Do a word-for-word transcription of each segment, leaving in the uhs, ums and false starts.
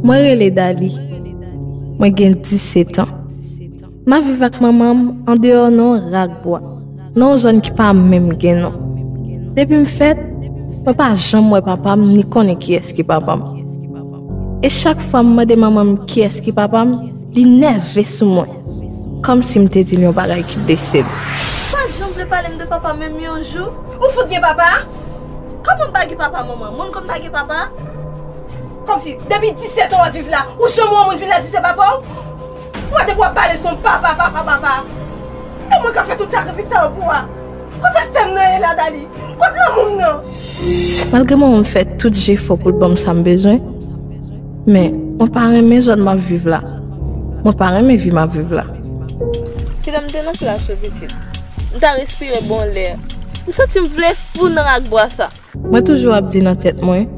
Mwen rele Dali. Mwen gen disèt an. M ap viv ak manman m andeyò nan yon rak bwa, nan yon zòn ki pa menm gen non. Depi m fèt, mwen pa janm wè papa m ni konnen kiyès ki papa m. E chak fwa m mande manman m kiyès ki papa m, li nève sou mwen, kòmsi m te di l yon bagay ki blese l. Ou pa janm vle pale m de papa m menm yon jou? Ou fout gen papa? Kòman m pa gen papa, manman? Moun konn pa gen papa? Kòmsi, depi disèt an w ap viv la, ou janm wè yon moun vin la di se papa w? Mwen depi w ap pale se yon papa, papa, papa. E mwen k ap fè tout sakrifis sa yo pou w a. Kot respè m nan ye la, Dali? Kot lanmou m nan? Malgre manman m fè tout jefò pou l ban m sa m bezwen, men mwen pa renmen zòn m ap viv la. Mwen pa renmen vi m ap viv la. Kidon, m te nan plas ou, pitit. M ta respire bon lè. M santi m vle fou nan rak bwa sa. Mwen toujou ap di nan tèt mwen,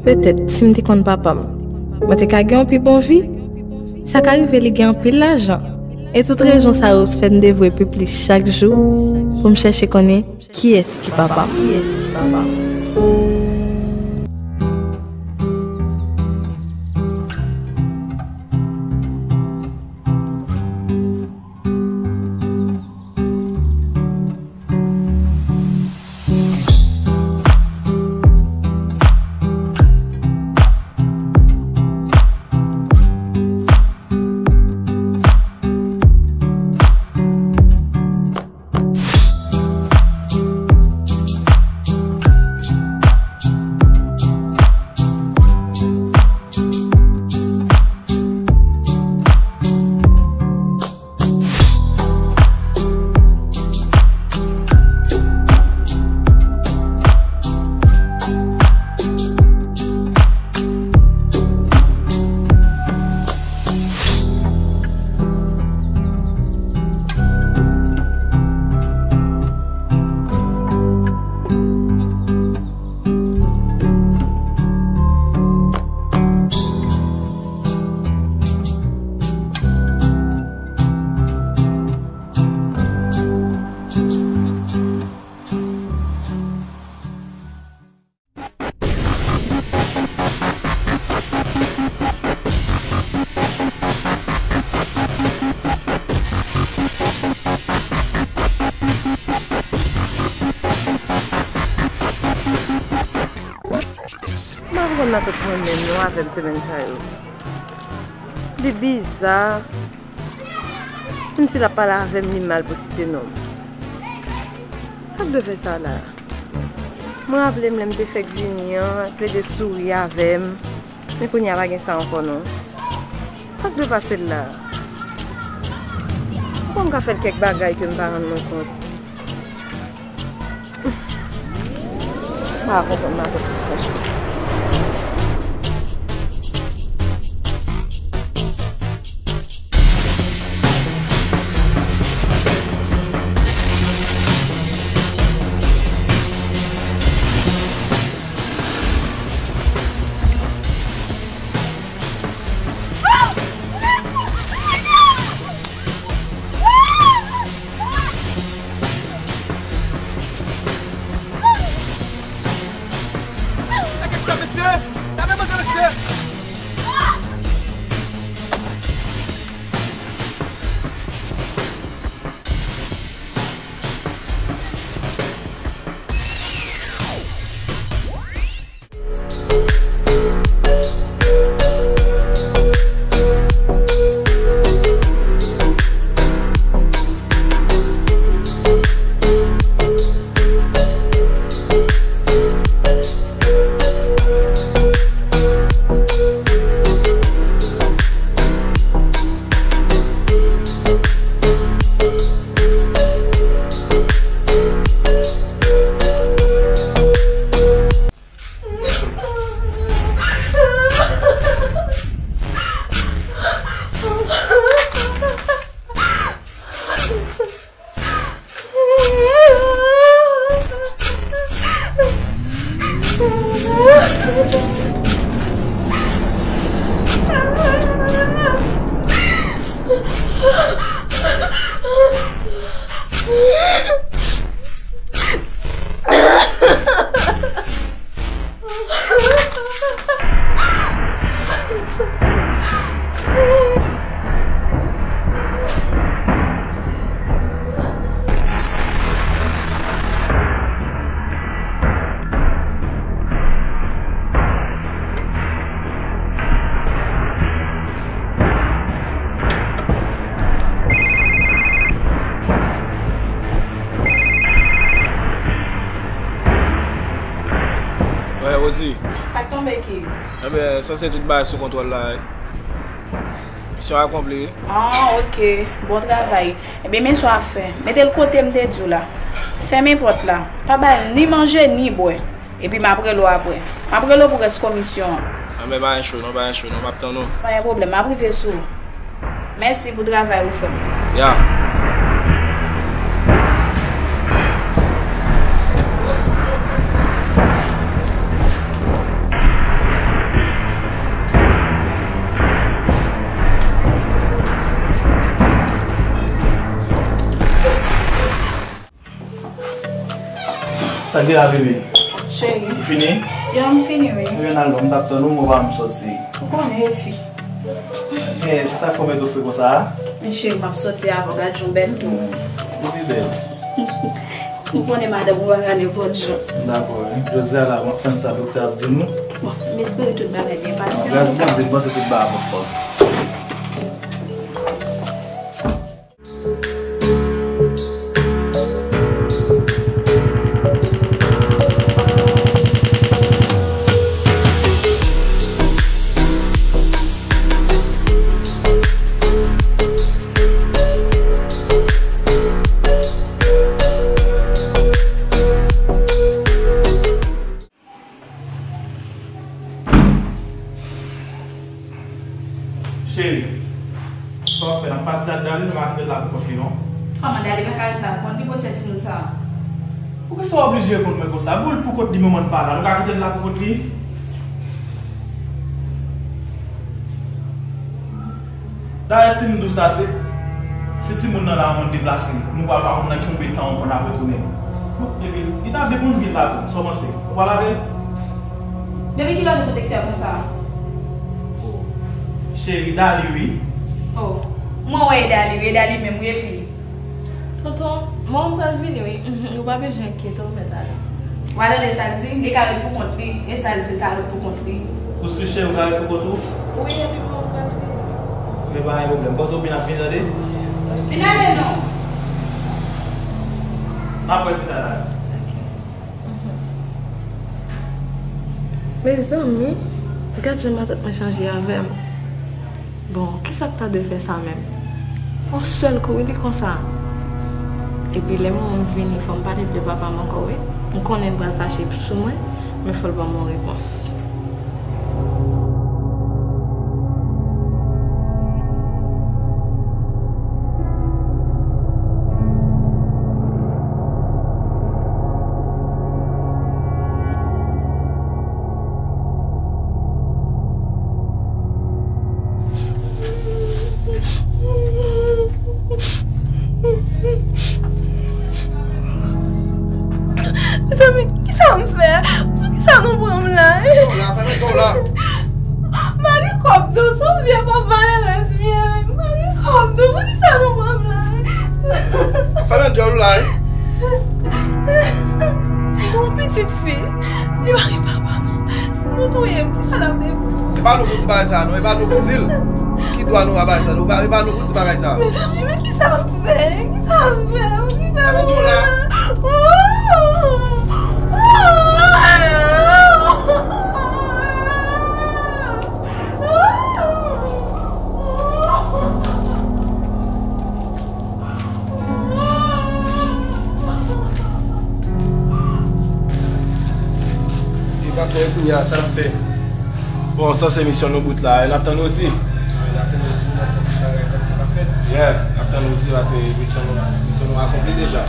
petèt si m te konn papa m, mwen te ka gen yon pi bon vi. Sa ka rive li gen anpil lajan. E tout rezon sa yo fè m devwe pi plis chak jou pou m chèche konnen kiyès ki papa m. Kiyès ki papa m? M pa konprann matant mwen menm non avè m semèn sa yo. Li biza. Kòmsi l ap pale avè m, li mal pou site non m. Sa k dwe fè sa la? Mwen raple m lè m te fèk vini an, l plede souri avè m. Men kounye a pa gen sa ankò non. Sa k dwe pase l la? Kòman m ka fè l kèk bagay ke m pa rann mwen kont? Pa konprann matant sa. Hey, Rosie. Sa k tonbe ki? Enben, sanse tout bagay sou kontwòl la, wi. Misyon akonpli, wi. Ah, ok. Bon travay. Enben, men sa w ap fè. Mete l kote m te di w la. Fèmen pòt la. Pa ba l ni manje, ni bwè. Epi m ap rele w apre. M ap rele w pou rès komisyon an. Enben, pa gen cho, non, pa gen cho, non. M ap tann ou. Pa gen pwoblèm, m ap rive sou ou. Mèsi pou travay ou fè m. Ya. Sa k gen la, bebe? Cheri. Ou fini? Ya, m fini, wi. Mwen al, m t ap tann ou, men w pa janm soti. Ou konnen, yo fi. Gen, se sa k fè w mete w fre konsa a? Men cheri, m ap soti avè w, gad jan w bèl tou. Ou pi bèl. M konnen madanm ou pa ka nenpòt jan. Dakò, wi. Jodi a la, m ap tann sa doktè ap di nou. Bon, m espere tout bagay byen pase. Gras Bondye, m panse tout bagay ap fòk. Cheri, sa w ap fè, n ap pati ak Dali, nou pa kite l la pou kont li, non? Kòman, Dali pa ka ret la pou kont li, gwosè timoun sa a? Poukisa w oblije reponn mwen konsa? Bon, l pou kont li, manman l pa la, nou ka kite l la pou kont li? Dayè, si m di w sa, se, si timoun nan la, moun deplase, nou pral pa konn nan konbyen tan ankò n ap retounen. Bon, epi, li ta vle konn vil la tou, sa w panse? Ou pral avè l? Depi kilè w te pwotektè konsa? Cheri, Dali, wi. Oh, mwen wè e Dali, wi, e Dali menm, wi, epi. Tonton, manman m pral vini, wi. Mhm, ou pa bezwen enkyete w, mèt ale. W a tande sa l di? Li ka ret pou kont li. E sa l di, l ka ret pou kont li. Ou si cheri, ou ka ret pou kont ou? Wi, epi manman m pral vini. Ebyen, pa gen pwoblèm. Pote w byen ap vin, tande? Vin ale non. N ap wè pita la. Ok. Mhm. Mezanmi, gad jan matant mwen chanje avè m. Bon, kisa k ta dwe fè sa menm? Yon sèl kou, wi, li konsa. Epi lè manman m vini, fò m pale de papa m ankò, wi. M konnen l pral fache sou mwen, men fò l ban m yon repons. Mezanmi, kisa m fè? Poukisa nou pran m la? Fèmen dò w la, fèmen dò w la. Mari kòb nou, se yon vye papa erez vye. Mari kòb nou, poukisa nou pran m la? Fèmen djòl ou la, wi. Yon pitit fi, li pa gen papa non. Si nou touye m, kisa n ap devni? E pa nou pou di bagay sa, non. E pa nou pou di l. Ki dwa nou a bagay sa? Nou pa, e pa nou pou di bagay sa. Mezanmi, men kisa m fè? Kisa m fè? Kisa m fè? Fèmen dò w la. E pa fè kounye a, sa n ap fè? Bon, sa se misyon nou bout la. N ap tann Rosie. N ap tann Rosie, n ap tann si bagay kansi k ap fèt. Yeah, n ap tann Rosie, paske misyon nou, misyon nou akonpli deja.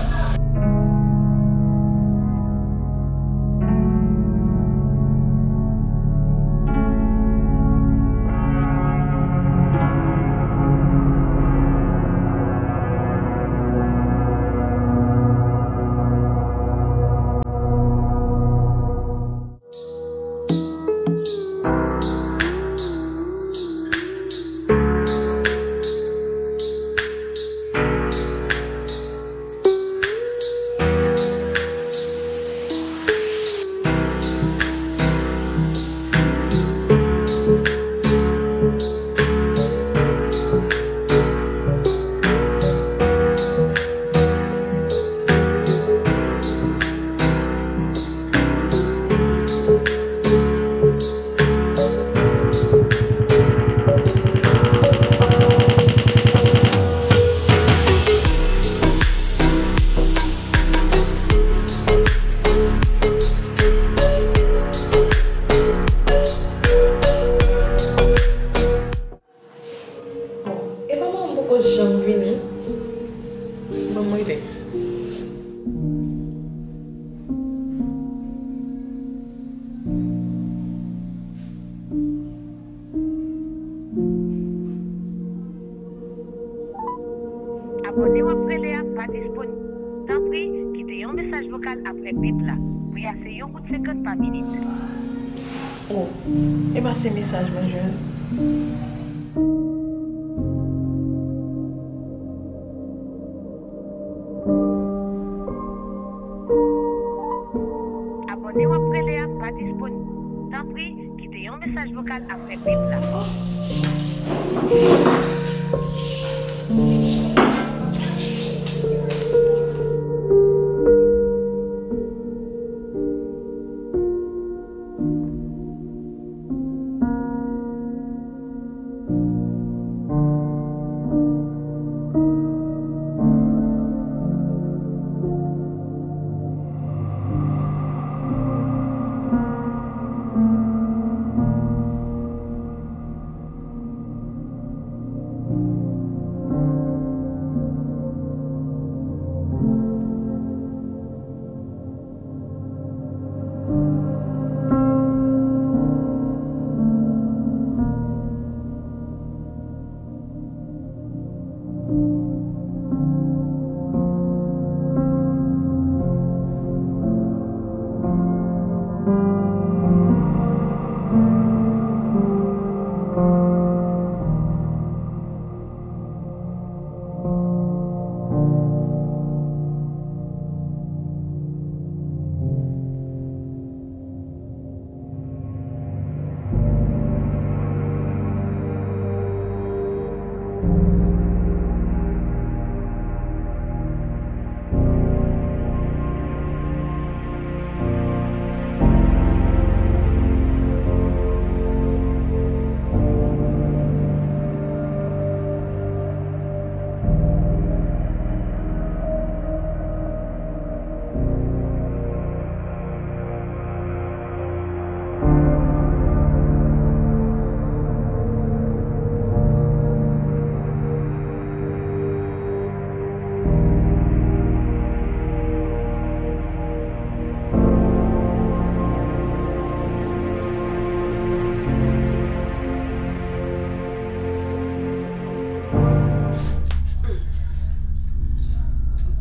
apre bip la. Pri a se yon goud senkant pa minit. Oh, e pa se mesaj mwen jwenn. Abòne w ap rele a pa disponib. Tanpri, kite yon mesaj vokal apre bip la.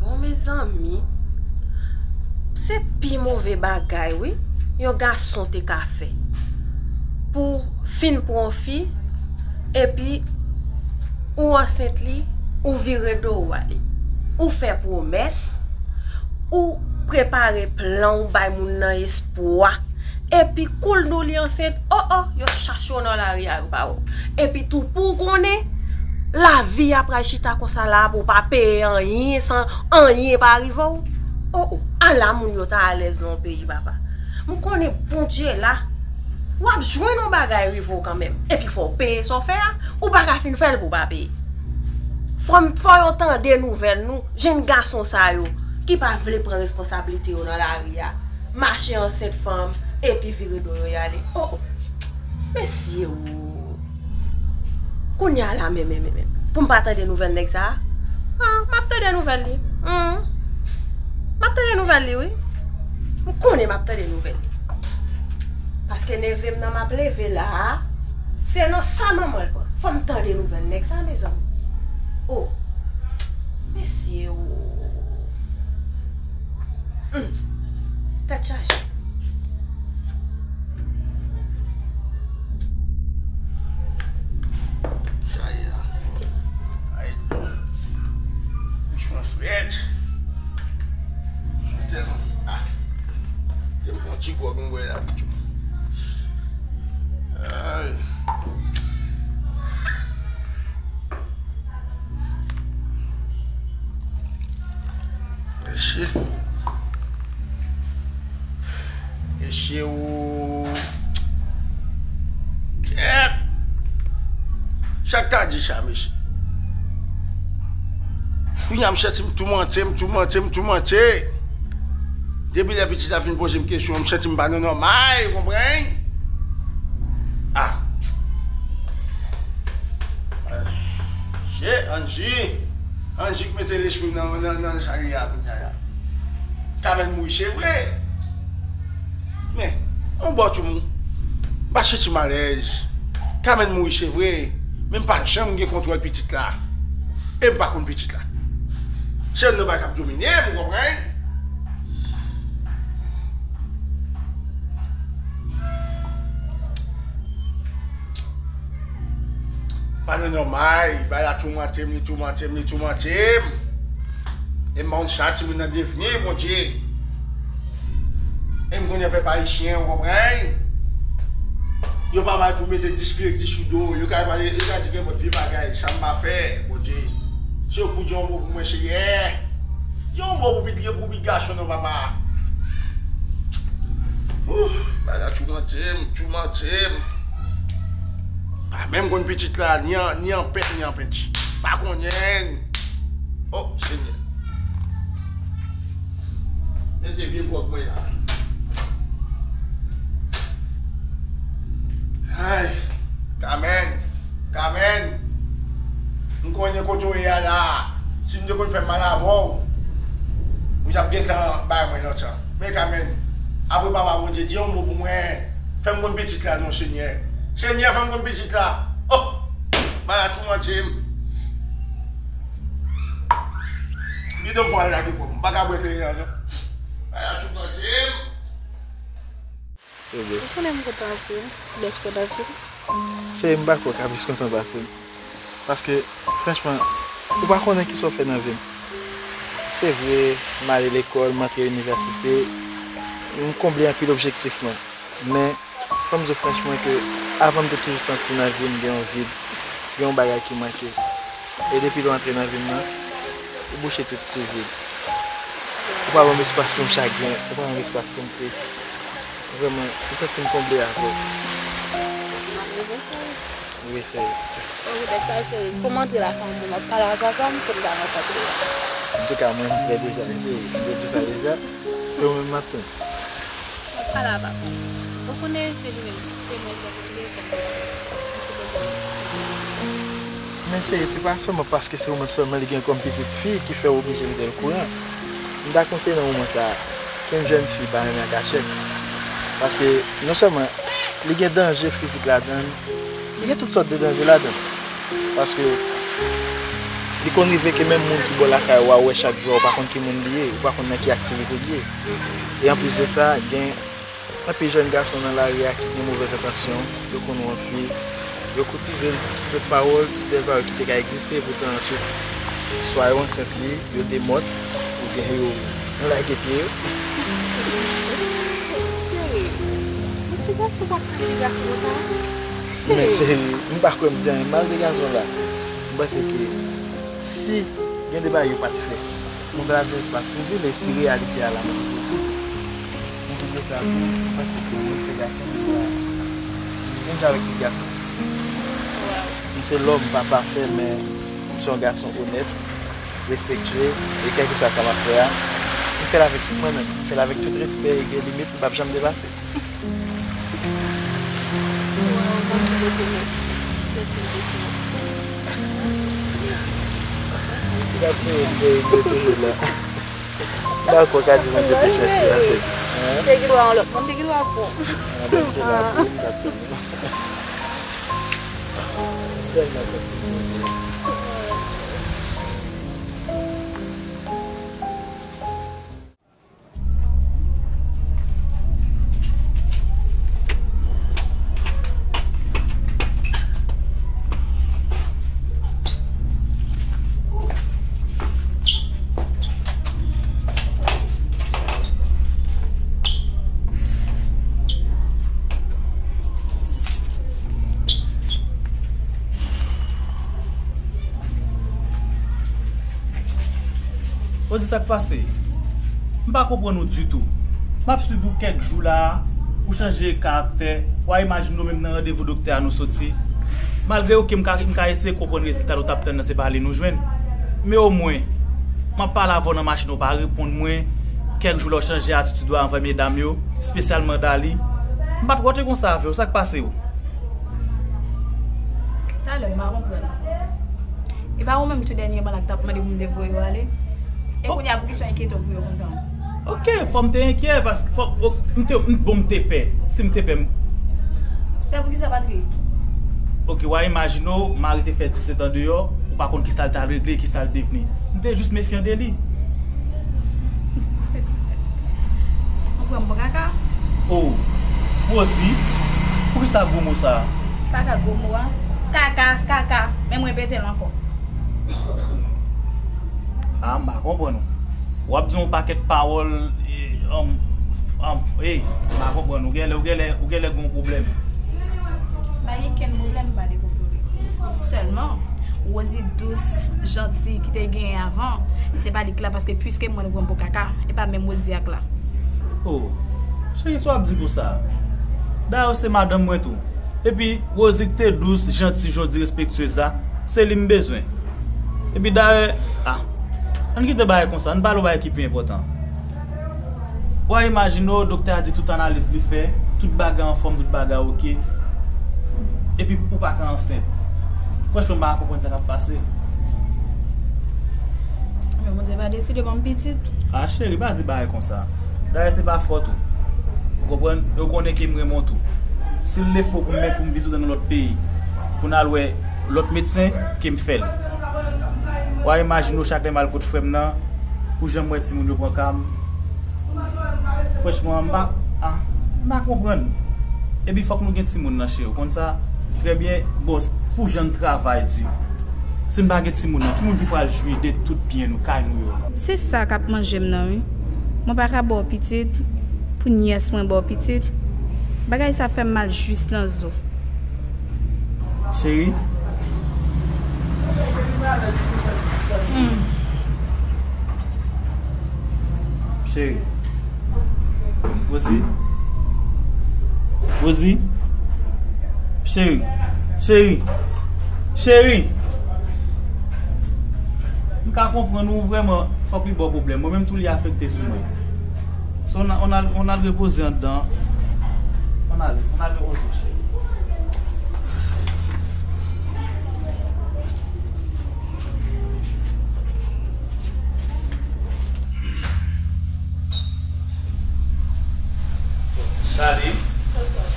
Bon, mezanmi, se pi move bagay, wi, yon gason te ka fè. Pou w fin pran yon fi, epi ou ansent li, ou vire do w ale. Ou fè pwomès, ou prepare plan, ou bay moun nan espwa. Epi kou l di w li ansent, o, o, yo chache w nan lari a, yo pa wè w. Epi tou, pou w konnen, lavi a pral chita konsa la, pou w pa peye anyen, san anyen pa rive w. O, o, ala moun yo ta alèz nan yon peyi, papa. M konnen Bondye la, w ap jwenn yon bagay rive w kanmenm. Epi fò w peye sa w fè a, ou pa ka fin fè l pou w pa peye. Fò m, fò yo tande nouvèl nou, jenn gason sa yo, ki pa vle pran responsablite yo nan lari a. Mache ansent fanm, epi vire do yo y ale. O, o. Mesye, o. Kounye a la, men, men, men, men. Pou m pa tande nouvèl nèg sa a? Ah, m ap tande nouvèl li. Hmm. M ap tande nouvèl li, wi. M konnen m ap tande nouvèl li. Paske neve m nan m ap leve la a, se nan sa manman l pran. Fò m tande nouvèl nèg sa, mezanmi. O. Mesye, o. Hmm. Tèt chaje. Ay, ay, bouch mwen frèt. Mwen tèlman, ah, te pran ti gwòg mwen bwè la pito. Ay. Mesye. Mesye, o. Kèt. Sa k ta di sa, mesye? Kounye a, m santi m toumante, m toumante, m toumante. Depi lè pitit la fin poze m kesyon, m santi m pa nan nòmal, ou konprann? Ah. Mesye, Angie. Angie k mete lespri m nan, nan, nan sa li a kounye a la. Kamèn mouri, se vre. Men, yon bò tou, m pa santi m alèz. Kamèn mouri, se vre. Men m pa janm gen kontwòl pitit la. E m pa konn pitit la. Se youn nan bagay k ap domine m, ou konprann? Pa nan nòmal, bagay la toumante m, li toumante m, li toumante m. E m pa konn sa timoun nan devni, Bondye. E m konnen pèp ayisyen, ou konprann? Yo pa bay pou mete diskredi sou do, yo ka pale, yo ka di nenpòt vye bagay, sa m pa fè, Bondye. Se yo pou di yon mo pou mwen, Senyè. Di yon mo pou pitit, pou pitit gason nan, papa. Ouh, bagay la toumante m, toumante m. Pa menm konn pitit la, ni an, ni an pent, ni an pent. Pa konnen. Oh, Senyè. Mete vye gwòg mwen la. Ay, Kamèn, Kamèn. M konnen kote w ye a la. Si m te konn fè mal avè w, ou t ap gentan bay mwen lontan. Men Kamèn, apre papa Bondye, di yon mo pou mwen. Fè m konn pitit la non, Senyè. Senyè, fè m konn pitit la. Oh! Bagay la toumante m. Bidon fwa lage kò m. M pa ka bwè kleren an non. Bagay la toumante m. Ou konnen m kontan anpil, lè w kontan anpil. Cheri, m pa kwè w ka plis kontan pase m. Paske, franchman, ou pa konnen kisa w fè nan vi m. Se vre, m ale lekòl, m antre inivèsite, m konble anpil objektif mwen. Men, fò m di w franchman ke avan m te toujou santi nan vi m gen yon vid, gen yon bagay ki manke. E depi lè w antre nan vi m nan, ou bouche tout ti vid. Ou pa ban m espas pou m chagren, ou pa ban m espas pou m tris. Vrèman, m santi m konble avè w. Wi, cheri. Bon, poutèt sa, cheri, pou m antre la, fò m di m ap pale a papa m, pou m ta rankontre l. Antouka, mwen, m prè deja, cheri. M te di sa deja. Se ou menm m ap tann. M ap pale a papa m. Ou konnen se li menm, se mwen ki te vle kòm papa m. Men cheri, se pa sèlman paske se ou menm sèlman li gen kòm pitit fi ki fè w oblije rete l kouran. M ta konseye nan moman sa a, ke yon jèn fi pa renmen an kachèt. Paske non sèlman li gen danje fizik ladan l, li gen tout sòt de danje ladan l. Paske li konn rive ke menm moun ki bò lakay ou a, ou wè chak jou a, ou pa konn ki moun li ye, ou pa konn nan ki aktivite li ye. E anplis de sa, gen anpil jèn gason nan lari a ki gen movèz entansyon, yo konn wont fi, yo koutize l, di tout lòt pawòl, tout bèl pawòl ki te ka egziste, poutan answit, swa yo ansent li, yo demòt, oubyen yo lage pye yo. Cheri, men se gason k ap pale de gason konsa? Men cheri, m pa kwè m di anyen mal de gason la. M panse ke si gen de bagay yo pa t fè, mwen pral gen espas pou di, men si reyalite a la, mwen te di w tou. Mwen te di sa tou, mwen panse ke mwen se gason deja, menm jan avèk tout gason. M se lòm, m pa pafè, men m se yon gason onèt, respektye, e kèlkeswa sa m ap fè a, m fè l avèk tout mwen menm, m fè l avèk tout respè e gen limit, m p ap janm depase. Waw, Bondye, Bondye, mèsi. Mèsi, mèsi, mèsi. Gad se, se, se toujou la. M pa kwè w ka di Bondye plis mèsi pase m. Hein? Te gen dwa yon lòt moun, te gen dwa pou. Ah, Bondye la pou m, m t ap tann ou. Tèlman mèsi. Ozi, sa k pase? M pa konprann ou ditou. M ap swiv ou kèk jou la a, ou chanje karaktè, w a imajine w menm nan randevou doktè a nou soti. Malgre, oke, m ka, m ka eseye konprann rezilta nou t ap tann nan se pa li nou jwenn. Men omwen, m ap pale avè w nan machin, ou pa reponn mwen. Kèk jou la, ou chanje atitid ou anvè medam yo, espesyalman Dali. M pa t kwè w te konsa avè w, sa k pase w? Talè, m pa konprann. E pa ou menm tou dènyèman la ki t ap mande pou m te voye yo ale? E kounye a, poukisa w enkyete w pou yo konsa? Oke, fò m te enkyè, paske fò, o, m te, m, bon, m te pè. Si m te pè, m... Pè poukisa, Patrick? Oke, w a imajine w, mari te fè disèt an deyò, ou pa konn kisa l t al regle, kisa l devni. M te jis mefyan de li. Ou pran m pou kaka? Oh, Rosie, poukisa gwo mo sa a? Kaka gwo mo a? Kaka, kaka, men m repete l ankò. Ah, m pa konprann ou. W ap di yon pakèt pawòl, e, anm, anm, e, m pa konprann ou. Genlè, ou genlè, ou genlè gen yon pwoblèm. Pa gen kenn pwoblèm, m pa dekonplote. Sèlman, Rosie dous, janti ki te genyen avan, se pa li k la, paske piske mwen pran pou kaka, e pa menm Rosie a k la. Oh, cheri, sa w ap di konsa? Dayè, se madanm mwen tou. Epi, Rosie k te dous, janti, jodi, respektyez la, se li m bezwen. Epi dayè, ah, ann kite bagay konsa, ann pale yon bagay ki pi enpòtan. W a imajine w, doktè a di tout analiz li fè, tout bagay anfòm, tout bagay oke. Epi ou pa ka ansent. Franchman, m pa ka konprann sa k ap pase. Men Bondye pa deside ban m pitit. Ah, cheri, pa di bagay konsa. Dayè, se pa fòt ou. Ou konprann? E ou konnen ke m renmen w tou. Si l defo pou m, pou m vizite w nan lòt peyi, pou n al wè lòt medsen, ke m fè l. W a imajine w chak lè m al kot frè m nan, pou jan m wè timoun yo pran ka m. Franchman, m pa, ah, m pa konprann. Epi fòk nou gen timoun nan, cheri. Ou konn sa? Trè byen. Bon, pou jan n travay di. Si n pa gen timoun nan, ki moun ki pral jwi de tout byen nou, kay nou yo? Se sa k ap manje m nan, wi. Mwen pa ka ba w pitit, pou nyès mwen ba w pitit. Bagay sa fè m mal jis nan zo. Cheri. Hmm. Cheri. Rosie. Rosie. Cheri. Cheri. Cheri. M ka konprann ou vrèman, fòk li ba w pwoblèm. Mwen menm tou li afekte sou mwen. So, on a, on a, on a repoze anndan. On a, on a repoze, cheri. Salut. Tonton.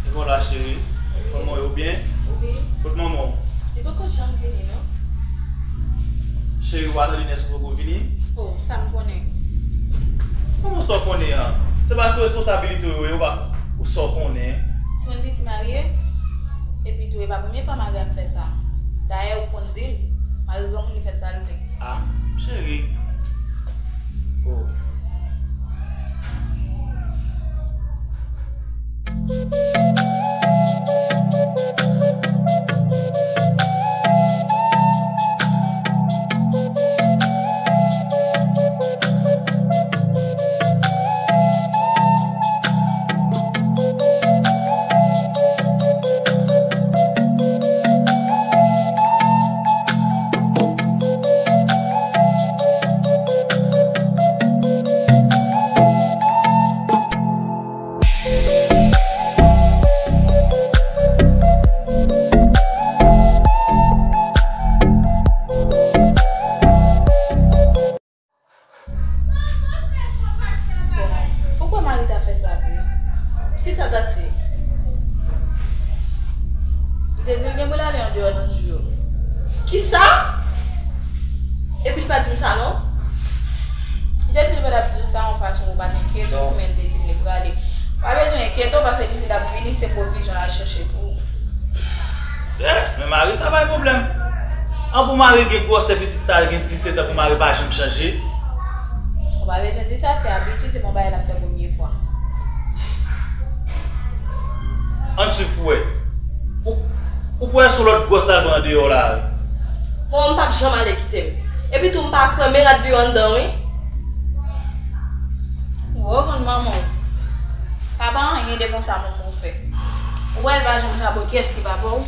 E bon la, cheri. Kòman w ye, ou byen? Wi. Kot manman w? Li poko janm vini, non. Cheri, w a nan linè sou poko vini? Oh, sa m konnen. Kòman sa w konnen an? Se pa sou responsabilite w yo ye, ou pa, ou sa w konnen. Timoun piti marye, epi tou, e pa premye fwa mari ap fè sa. Dayè, ou konn di l, mari granmoun li fè sa l vle. Ah, cheri. Oh. Poukwa mari ta fè sa vre? Kisa ta di? Li te di l gen pou l ale andeyò nan jou yo. Kisa? Epi l pa di m sa non. Li te di l pa t ap di w sa yon fason pou w pa t enkyete w, men li te di m li prale. Pa bezwen enkyete w, paske li di l ap vini, se pwovizyon l al chèche pou ou. Sè, men mari sa bay pwoblèm. An pou mari gen gwosè pitit sa, li gen disèt an pou mari pa janm chanje. Ou pa bezwen di sa, se abitid, se pa yon bagay l ap fè premye fwa. Ann swiv pou wè. Ou, ou kwè se yon lòt gwòs l al pran andeyò la a wi. Bon, m p ap janm ale kite m. Epi tou, m pa kwè men rad li yo anndan wi. Ou konn manman w. Sa pa anyen devan sa manman w fè. Ou wè l pa janm ka ba w kiyès ki papa w.